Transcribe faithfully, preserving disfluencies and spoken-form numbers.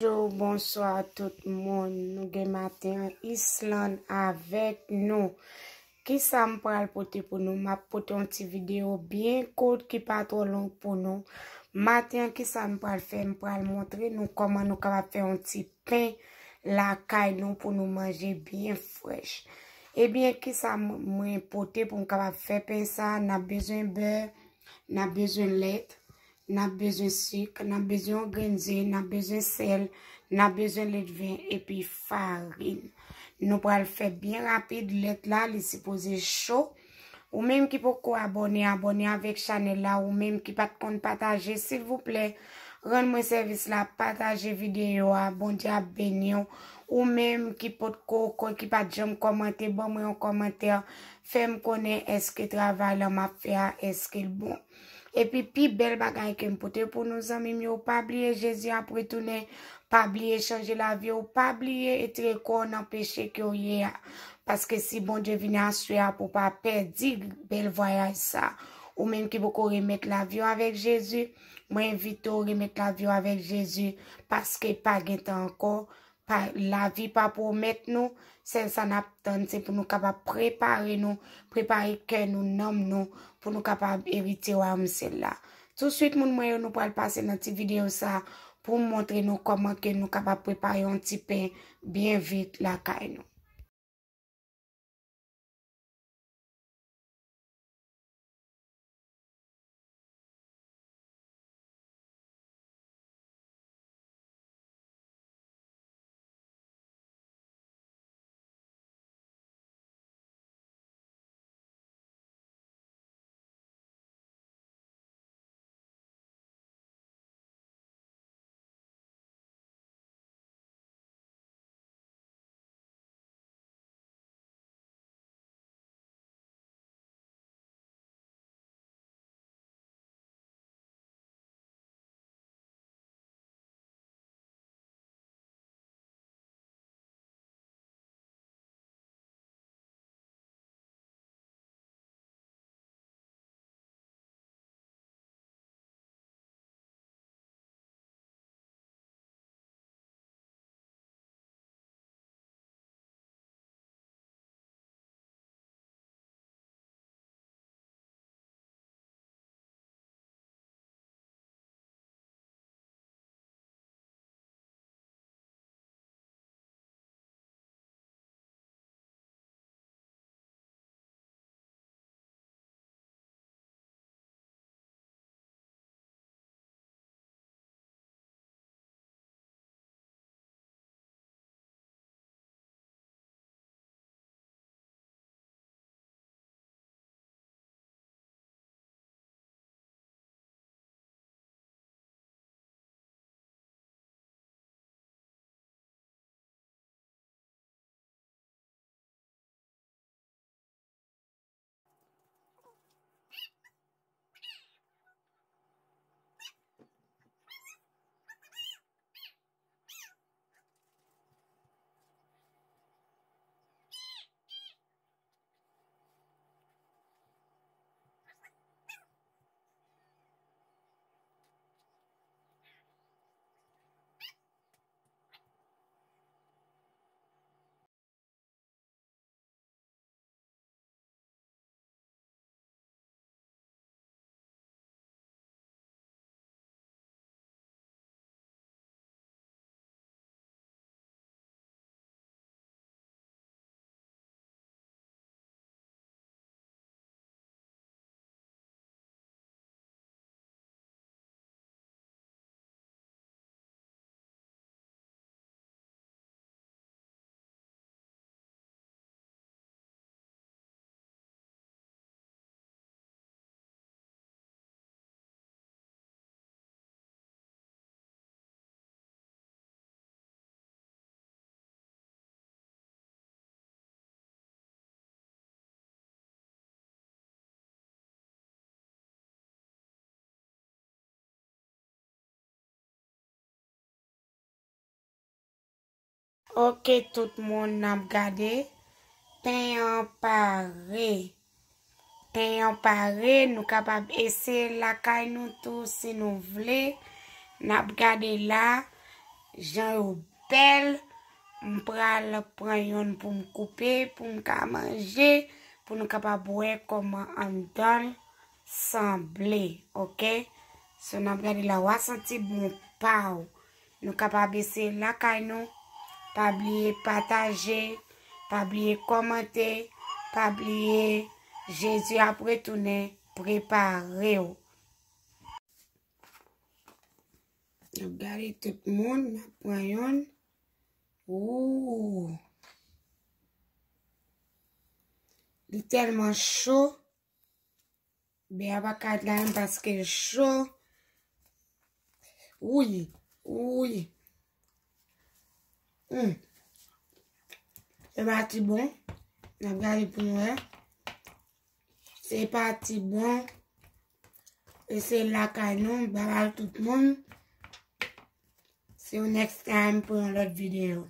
Bonjou, bonswa tout moun. Nou gen maten an Island avèk nou. Kisa m pral pote pou nou? M ap pote yon ti videyo byen kout ki pa twò long pou nou. Maten an, kisa m pral fè? M pral montre nou kòman nou kapab fè yon ti pen lakay nou pou nou manje byen frèch. Ebyen, kisa m, mwen pote pou m kapab fè pen sa? N ap bezwen bè, n ap bezwen lèt, n ap bezwen sik, n ap bezwen yon grenn ze, n ap bezwen sèl, n ap bezwen letven epi farin. Nou pral fè byen rapid, lèt la, li sipoze cho. Ou menm ki poko abòne, abòne avèk chanèl la. Ou menm ki pa t konn pataje, silvouplè, rann mwen sèvis la, pataje videyo a. Bondye ap beni w. Ou menm ki potko, ki pa t janm kòmante, ban mwen yon kòmantè. Fè m konnen èske travay la m ap fè a, èske l bon. Epi pi bèl bagay ke m pote pou nou, zanmi m yo, pa bliye Jezi ap retounen. Pa bliye chanje lavi w. Pa bliye etire kò w nan peche ke w ye a. Paske si Bondye vini aswè a pou w pa pèdi bèl vwayaj sa. Ou menm ki poko remèt lavi w avèk Jezi, mwen envite w remèt lavi w avèk Jezi, paske pa gen tan ankò. Pa, lavi pa pwomèt nou, sèl sa n ap tann se pou nou kapab prepare nou, prepare kè nou, nanm nou, pou nou kapab erite wayòm syèl la. Touswit, moun mwen yo, nou pral pase nan ti videyo sa pou m montre nou kòman ke nou kapab prepare yon ti pen byen vit lakay nou. Ok, tout moun, n ap gade. Pen an pare. Pen an pare, nou kapab eseye l lakay nou tou si nou vle. N ap gade la. jan yo bèl. M pral pran yonn pou m koupe, pou m ka manje, pou nou kapab wè kòman anndan l sanble, oke? So, n ap gade la, w a santi bon pa w. Nou kapab eseye lakay nou. Pa bliye pataje, pa bliye kòmante, pa bliye Jezi ap retounen, prepare w. N ap gade tout moun, n ap pran yonn. Ooh. Li tèlman cho. Bè a pa ka la menm paske l cho. Wouy, wouy. Hmm. Se pati bon. N ap gade pou nou wè. Se pati bon. E se lakay nou, babay tout moun. See you next time pou yon lòt videyo.